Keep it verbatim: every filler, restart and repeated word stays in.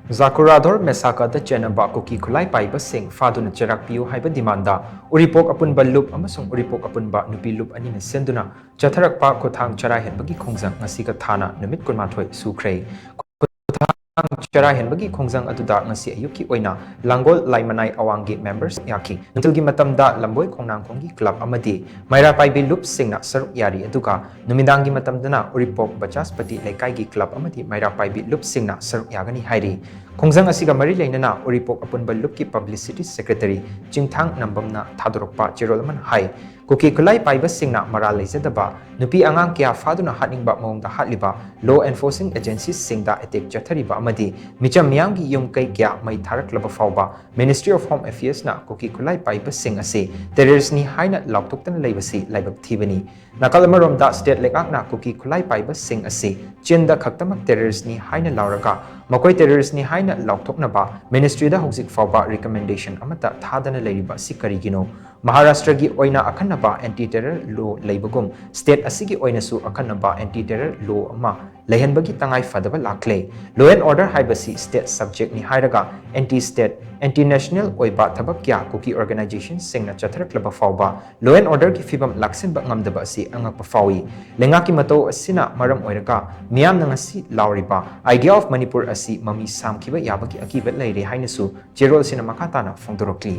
ꯖꯥꯀꯨꯔꯥꯙꯣꯔ ꯃꯦꯁꯥꯀꯗ ꯆꯦꯟꯅꯕ ꯀꯨꯀꯤ ꯈꯨꯠꯂꯥꯏ ꯄꯥꯏꯕꯁꯤꯡ ꯐꯥꯗꯨꯅ ꯆꯩꯔꯥꯛ ꯄꯤꯌꯨ ꯍꯥꯏꯕ ꯗꯤꯃꯥꯟꯗ ꯎꯔꯤꯄꯣꯛ ꯑꯄꯨꯟꯕ ꯂꯨꯞ ꯑꯃꯁꯨꯡ ꯎꯔꯤꯄꯣꯛ ꯑꯄꯨꯟꯕ ꯅꯨꯄꯤ ꯂꯨꯞ ꯑꯅꯤꯅ ꯁꯤꯟꯗꯨꯅ ꯆꯠꯊꯔꯛꯄ ꯈꯨꯠꯊꯥꯡ ꯆꯔꯥ ꯍꯦꯟꯕꯒꯤ ꯈꯣꯡꯖꯪ ꯉꯁꯤꯒ ꯊꯥꯅ ꯅꯨꯃꯤꯠ ꯀꯨꯟꯃꯥꯊꯣꯏ ꯁꯨꯈ꯭ꯔꯦ꯫ ꯈꯨꯠꯊꯥꯡ ꯆꯔꯥ ꯍꯦꯟꯕꯒꯤ ꯈꯣꯡꯖꯪ ꯑꯗꯨꯗ ꯉꯁꯤ ꯑꯌꯨꯛꯀꯤ ꯑꯣꯏꯅ ꯂꯥꯡꯒꯣꯜ ꯂꯥꯏꯃꯅꯥꯏ ꯑꯋꯥꯡꯒꯤ ꯃꯦꯝꯕꯔꯁꯤꯡ ꯌꯥꯈꯤ꯫ ꯅꯨꯡꯊꯤꯜꯒꯤ ꯃꯇꯝꯗ ꯂꯝꯕꯣꯏ ꯈꯣꯡꯅꯥꯡꯈꯣꯡꯒꯤ ꯀ꯭ꯂꯕ ꯑꯃꯗꯤ ꯃꯩꯔꯥ ꯄꯥꯏꯕꯤ ꯂꯨꯞꯁꯤꯡꯅ ꯁꯔꯨꯛ ꯌꯥꯔꯤ, ꯑꯗꯨꯒ ꯅꯨꯃꯤꯗꯥꯡꯒꯤ ꯃꯇꯝꯗꯅ ꯎꯔꯤꯄꯣꯛ ꯕꯆꯥꯁꯄꯇꯤ ꯂꯩꯀꯥꯏꯒꯤ ꯀ꯭ꯂꯕ ꯑꯃꯗꯤ ꯃꯩꯔꯥ ꯄꯥꯏꯕꯤ ꯂꯨꯞꯁꯤꯡꯅ ꯁꯔꯨꯛ ꯌꯥꯒꯅꯤ ꯍꯥꯏꯔꯤ꯫ ꯈꯣꯡꯖꯪ ꯑꯁꯤꯒ ꯃꯔꯤ ꯂꯩꯅꯅ ꯎꯔꯤꯄꯣꯛ ꯑꯄꯨꯟꯕ ꯂꯨꯞꯀꯤ ꯄꯕ꯭ꯂꯤꯁꯤꯇꯤ ꯁꯦꯀ꯭ꯔꯦꯇꯔꯤ ꯆꯤꯡꯊꯥꯡ ꯅꯝꯕꯝꯅ ꯊꯥꯗꯣꯔꯛꯄ ꯆꯦꯔꯣꯜ ꯑꯃꯅ ꯍꯥꯏ, ꯀꯨꯀꯤ ꯈꯨꯠꯂꯥꯏ ꯄꯥꯏꯕꯁꯤꯡꯅ ꯃꯔꯥꯜ ꯂꯩꯖꯗꯕ ꯅꯨꯄꯤ ꯑꯉꯥꯡ ꯀꯌꯥ ꯐꯥꯗꯨꯅ ꯍꯥꯠꯅꯤꯡꯕ ꯃꯑꯣꯡꯗ ꯍꯥꯠꯂꯤꯕ ꯂꯣ ꯑꯦꯟꯐꯣꯔꯁꯤꯡ ꯑꯦꯖꯦꯟꯁꯤꯁꯤꯡꯗ ꯑꯦꯇꯦꯛ ꯆꯠꯊꯔꯤꯕ ꯑꯃꯗꯤ ꯃꯤꯆꯝ ꯃꯤꯌꯥꯝꯒꯤ ꯌꯨꯝ ꯀꯩ ꯀꯌꯥ ꯃꯩ ꯊꯥꯔꯛꯂꯕ ꯐꯥꯎꯕ Ministry of Home Affairsꯅ ꯀꯨꯀꯤ ꯈꯨꯠꯂꯥꯏ ꯄꯥꯏꯕꯁꯤꯡ ꯑꯁꯤ ꯇꯦꯔꯔꯤꯁ꯭ꯠꯅꯤ ꯍꯥꯏꯅ ꯂꯥꯎꯊꯣꯛꯇꯅ ꯂꯩꯕꯁꯤ ꯂꯥꯏꯕꯛ ꯊꯤꯕꯅꯤ꯫ ꯅꯥꯀꯜ ꯑꯃꯔꯣꯝꯗ ꯁ꯭ꯇꯦꯠ ꯂꯩꯉꯥꯛꯅ ꯀꯨꯀꯤ ꯈꯨꯠꯂꯥꯏ ꯄꯥꯏꯕꯁꯤꯡ ꯑꯁꯤ ꯆꯤꯟꯗ ꯈꯛꯇꯃꯛ ꯇꯦꯔꯔꯤꯁ꯭ꯠꯅꯤ ꯍꯥꯏꯅ ꯂꯥꯎꯔꯒ ꯃꯈꯣꯏ ꯇꯦꯔꯔꯤꯁ꯭ꯠꯅꯤ ꯍꯥꯏꯅ ꯂꯥꯎꯊꯣꯛꯅꯕ ꯃꯤꯅꯤꯁꯇ꯭ꯔꯤꯗ ꯍꯧꯖꯤꯛ ꯐꯥꯎꯕ ꯔꯤꯀꯃꯦꯟꯗꯦꯁꯟ ꯑꯃꯠꯇ ꯊꯥꯗꯅ ꯂꯩꯔꯤꯕ ꯑꯁꯤ ꯀꯔꯤꯒꯤꯅꯣ? ꯃꯍꯥꯔꯥꯁꯇ꯭ꯔꯒꯤ ꯑꯣꯏꯅ ꯑꯈꯟꯅꯕ ꯑꯦꯟꯇꯤ ꯇꯦꯔꯔ ꯂꯣ ꯂꯩꯕꯒꯨꯝ ꯁ꯭ꯇꯦꯠ ꯑꯁꯤꯒꯤ ꯑꯣꯏꯅꯁꯨ ꯑꯈꯟꯅꯕ ꯑꯦꯟꯇꯤ ꯇꯦꯔꯔ ꯂꯣ ꯑꯃ ꯂꯩꯍꯟꯕꯒꯤ ꯇꯉꯥꯏ ꯐꯗꯕ ꯂꯥꯛꯂꯦ꯫ Law and order ꯍꯥꯏꯕꯁꯤ ꯁ꯭ꯇꯦꯠ ꯁꯕꯖꯦꯛꯅꯤ ꯍꯥꯏꯔꯒ ꯑꯦꯟꯇꯤ ꯁ꯭ꯇꯦꯠ, ꯑꯦꯟꯇꯤ ꯅꯦꯁꯅꯦꯜ ꯑꯣꯏꯕ ꯊꯕꯛ ꯀꯌꯥ ꯀꯨꯀꯤ ꯑꯣꯔꯒꯅꯥꯏꯖꯦꯁꯟꯁꯤꯡꯅ ꯆꯠꯊꯔꯛꯂꯕ ꯐꯥꯎꯕ law and orderꯒꯤ ꯐꯤꯕꯝ ꯂꯥꯛꯁꯤꯟꯕ ꯉꯝꯗꯕ ꯑꯁꯤ ꯑꯉꯛꯄ ꯐꯥꯎꯏ꯫ ꯂꯩꯉꯥꯛꯀꯤ ꯃꯇꯧ ꯑꯁꯤꯅ ꯃꯔꯝ ꯑꯣꯏꯔꯒ ꯃꯤꯌꯥꯝꯅ ꯉꯁꯤ ꯂꯥꯎꯔꯤꯕ Idea of Manipur ꯑꯁꯤ ꯃꯃꯤ ꯁꯥꯝꯈꯤꯕ ꯌꯥꯕꯒꯤ ꯑꯀꯤꯕ ꯂꯩꯔꯦ ꯍꯥꯏꯅꯁꯨ ꯆꯦꯔꯣꯜꯁꯤꯅ ꯃꯈꯥ ꯇꯥꯅ ꯐꯣꯡꯗꯣꯔꯛꯂꯤ꯫